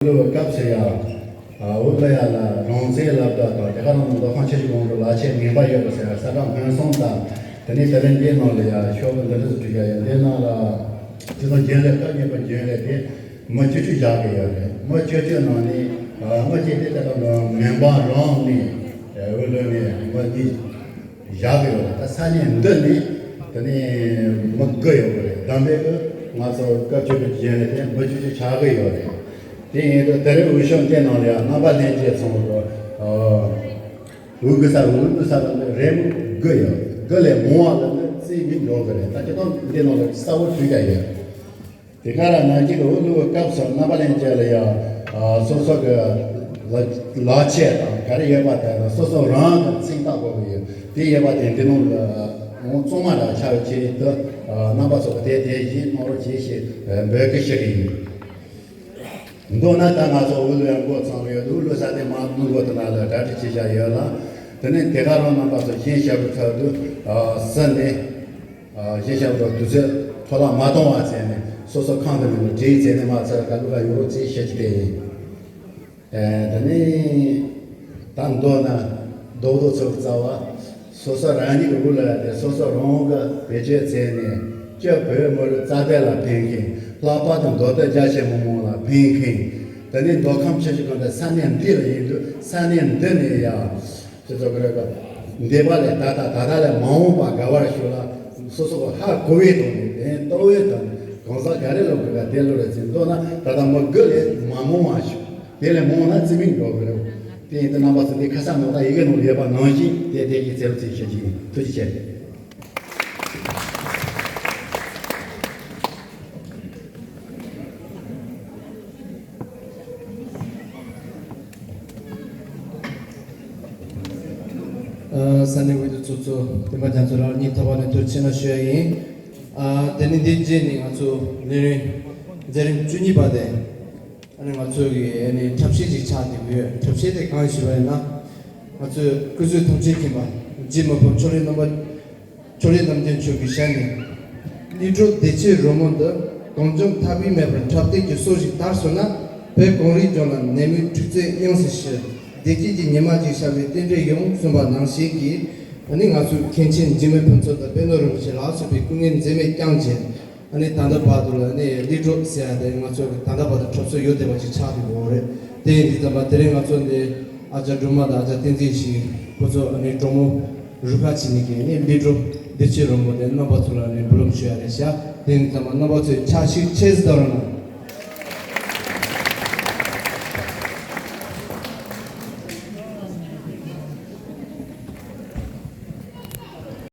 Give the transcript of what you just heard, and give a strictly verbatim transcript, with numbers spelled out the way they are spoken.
ལོའི་སྐབས་སུ་ཡང་འུ་ལ་ཡ་ལ་རང་བཙན་ལབ་དག་དང་དེ་ག་རང་མདོ་ཁམས་ཆུ་བཞི་སྒང་དྲུག་ལ་ཆེད་ངེས་པ་ཡོད་པ་ཟེར་ས་གྲངས་སྔོན་སོང་དང་དེ་ནས་དེ་རིང་འདིའི་ནང་ལ་ཡ་ཤོག་བུ་འདི་འདྲ་ཞིག་བྲིས་ཡ་ཡོད། འདི་ནང་ལ་སྤྱི་ཚོགས་རྒྱུན་ལས་སྐབས་གཉིས་པ་རྒྱུན་ལས་དེ་མི་བཅུ་གཅིག་བཞག་གི་ཡོད་རེད། མི་བཅུ་གཅིག་ནང་ནས་མི་གཅིག་དེ་ལྟ་བུ་མི་འབངས་རང་ནས་འུ་ལོ་ནས་མི་གཉིས། བཞག་གི་ཡོད་རེད། ད་ས་གནས་འདི་ནས་དེ་ནས་མི་དགུ་ཡོད་གི་རེད། དམ་པའི་གི་ང་ཚོ་སྐབས་བཅུ་པའི་རྒྱུན་ལས་དེ་མི་བཅུ་གཅིག་ཆགས་གི་ཡོད་རེད། དེ་ཡིན་དུས་དེ་རིང་འོས་ཤོག་འདི་ནང་ལ་ཡང་རྣམ་པ་ལྷན་རྒྱས་ཚོ་གི་འོས་དགོས་ས་འོས་དགོས་ས་ལ་རེ་མོ་དགུ་ཡོད། དགུ་ལས་མང་བ་ལ་ནི་རྩིས་མི་འགྲོ་གི་རེད། ད་སྤྱིར་བཏང་འདི་ནང་ལ་གསལ་བོ་བྲིས་བཞག་ཡོད། དེ་ག་རང་ནང་གི་འོས་བླུག་པའི་སྐབས་སུ་རྣམ་པ་ལྷན་རྒྱས་ལ་ཡང་སོ་སོ་གི་ལག་ལག་ཆས་དང་ག་རེ་ཡོད་པ་དེ་དང་སོ་སོ་རང་གི་ཚིག་བཏགས་དགོས་ཀྱི་ཡོད། དེ་ཡོད་པ་དེ་འདི་ནང་ལ་ངོ་གཙང་མ་རང་ཆགས་ཆེད་དུ་རྣམ་པ་ཚོ་གི་དེ་དེ་བཞིན་གནང་རོགས་གྱིས་ཞེས་འབོད་སྐུལ་ཞུ་གི་ཡིན། མདོར་ན་ད་ང་ཚོ་འོས་བླུག་ཡང་འགོ་ཚང་ཡོད་འདུག་བླུག་ས་དེ་མ་བླུག་གོ་དེ་ན་ལ་གྲ་སྒྲིག་བྱེད་བཞག་ཡོད་ལ། དེ་ནས་དེ་ག་རང་རྣམ་པ་ཚོ་གཞན་ཞབས་བྲོ་ཚོགས་འདུ་ཟིན་ནས། གཞན་ཞབས་བྲོ་དུས་ཚོད་འཕྲོ་བརླག་མ་གཏོང་བ་བྱས་ནས་སོ་སོ་ཁང་དུ་མི་འགྲོ་གྲས་བྱས་ནས་མ་ཚར་ག་ལུ་ག་ཡོ་རོ་ཚེ་ཤེས་ཀྱི་དེ་ཡིན། དེ་ནས་ད་མདོར་ན་རྡོག་རྡོག་ཚུགས་རྩ་བ་སོ་སོ་རང་ཉིད་ཀྱི་དབུ་ལ་དེ་སོ་སོ་རང་གི་བེད་སྤྱོད་བྱས་ནས་སྤྱི་བོད་མི་རིགས་རྩ་དོན་ལ་ཕན་མཁན། ལྷག་པར་དུ་མདོ་སྟོད་རྒྱ་ཆེ་མི་མང་ལ་ཕན་མཁན། དེ་ནས་མདོ་ཁམས་ཆུ་བཞི་སྒང་དྲུག་ས་གནས་འདི་ལ་ཡིན་དུས་ས་གནས་འདི་ནས་ཡང་། སྤྱི་ཚོགས་ཀྱི་རེ་བ། འདས་པ་ལས་ད་ལྟ་ད་ལྟ་ལས་མ་འོངས་པ་དགའ་བར་ཤོག་ལ་སོ་སོ་གི་ཧ་གོ་བའི་ཐོག་ནས་དེ་ལྟ་བའི་ཐོག་ནས་གང་ཟག་ག་རེ་ལ་དགོས་པ་དེ་ལོ་རེ་ཚེ་མདོར་ན་ད་ལྟ་མི་དགུ་ལས་མ་མང་བ་ཤོག་དེ་ལས་མང་ན་རྩིས་མེད་འགྲོ་གི་རེད། དེ་ཡིན་དུས་རྣམ་པ་ཚོ་དེ་ཁ་ས་ནང་ད་ཡི་གེ་ནང་ལ་ཡོད་པ་ནང་བཞིན་དེ་དེ་གི་ཚེ་རུ་ཚེ་ཤེས་ཀྱི་ཡིན། ཐུགས་རྗེ་ཆེ། ས་གནས་འོས་བསྡུ་ཚོགས་གཙོ་སྤེན་པ་རྒྱ་མཚོ་ལགས་སྙིང་ཐག་པ་ནས་ཐུགས་རྗེ་ཆེ་གནང་ཞུ་ཡ་ཡིན། དེ་ནི་འདི་རྗེས་ནས་ང་ཚོ་ལས་རིམ་མཛད་རིམ་བཅུ་གཉིས་པ་དེ་ཨ་ནི་ང་ཚོ་གི་ཨ་ནི་འཁྲབ་གཞས་ཅིག་ཆགས་བསྡད་ཀྱི་ཡོད། འཁྲབ་གཞས་དེ་གང་ཞིག་ཡིན་ན་ང་ཚོས་སྐུ་གཟུགས་ཐམས་ཅད་མཁྱེན་པ་འཇིགས་མེད་ཕོ་ཕྱོགས་རིས་རྣམ་པ། ཕྱོགས་རིས་རྣམ་རྒྱལ་མཆོག་གི་ཞལ་ནས། གླིང་བྲོ་བདེ་སྐྱིད་རོལ་མོ་འདི། གངས་ལྗོངས་ཐག་པའི་མེད་པར་འཁྲབ་སྟོན་གྱི་སྲོལ་ཞིག་དར་སོང་ན། བོད་གངས་རིའི་ལྗོངས་ལ་ནད་མུག་འཁྲུག་རྩོད་དབྱངས་སུ་ཞུ། བདེ་སྐྱིད་ཀྱི་ཉི་མ་ཅིག་ཤར་བའི་རྟེན་འབྲེལ་ཡོང་གསུངས་པ་ནང་བཞིན་གྱི། ཨ་ནི་ང་ཚོའི་མཁན་ཆེན་འཇིགས་མེད་ཕུན་ཚོགས་དང་པད་ནོར་རིན་པོ་ཆེ་ལ་སོགས་པའི་སྐུ་ངལ་འཛེམས་མེད་བསྐྱངས་བྱས། ཨ་ནི་ད་ལྟ་བར་དུ་ལ་ཨ་ནི་གླིང་བྲོ་ཟེར་ཡ་དེ་ང་ཚོ་གི་ད་ལྟ་བར་དུ་འཁྲབ་སྲོལ་ཡོད་བསྡད་པ་ཅིག་ཆགས་བསྡད་ཡོད་རེད། དེ་ཡིན་དུས་ཙམ་པ་དེ་རིང་ང་ཚོ་འདི་ཨ་ཅག་སྒྲོལ་མ་དང་ཨ་ཅག་བསྟན་འཛིན་ཞིག་ཁོ་ཚོ་ཨ་ནི་གྲོགས་མོ་རུ་ཁག་བྱས་ནས་ཀྱི་ཨ་ནི་གླིང་བྲོ་བདེ་སྐྱིད་རོལ་མོ་དེ་རྣམ་པ་ཚོ་ལ་ཨ་ནི་འབུལ་ལམ་ཞུ་ཡ་རེད་ཤག་དེ་ཡིན་དུས་ཙམ་པ་རྣམ་པ་ཚོས་ཕྱག་ཤུགས་ཆེ་ཙམ་གཏོང་རོགས་གནང་།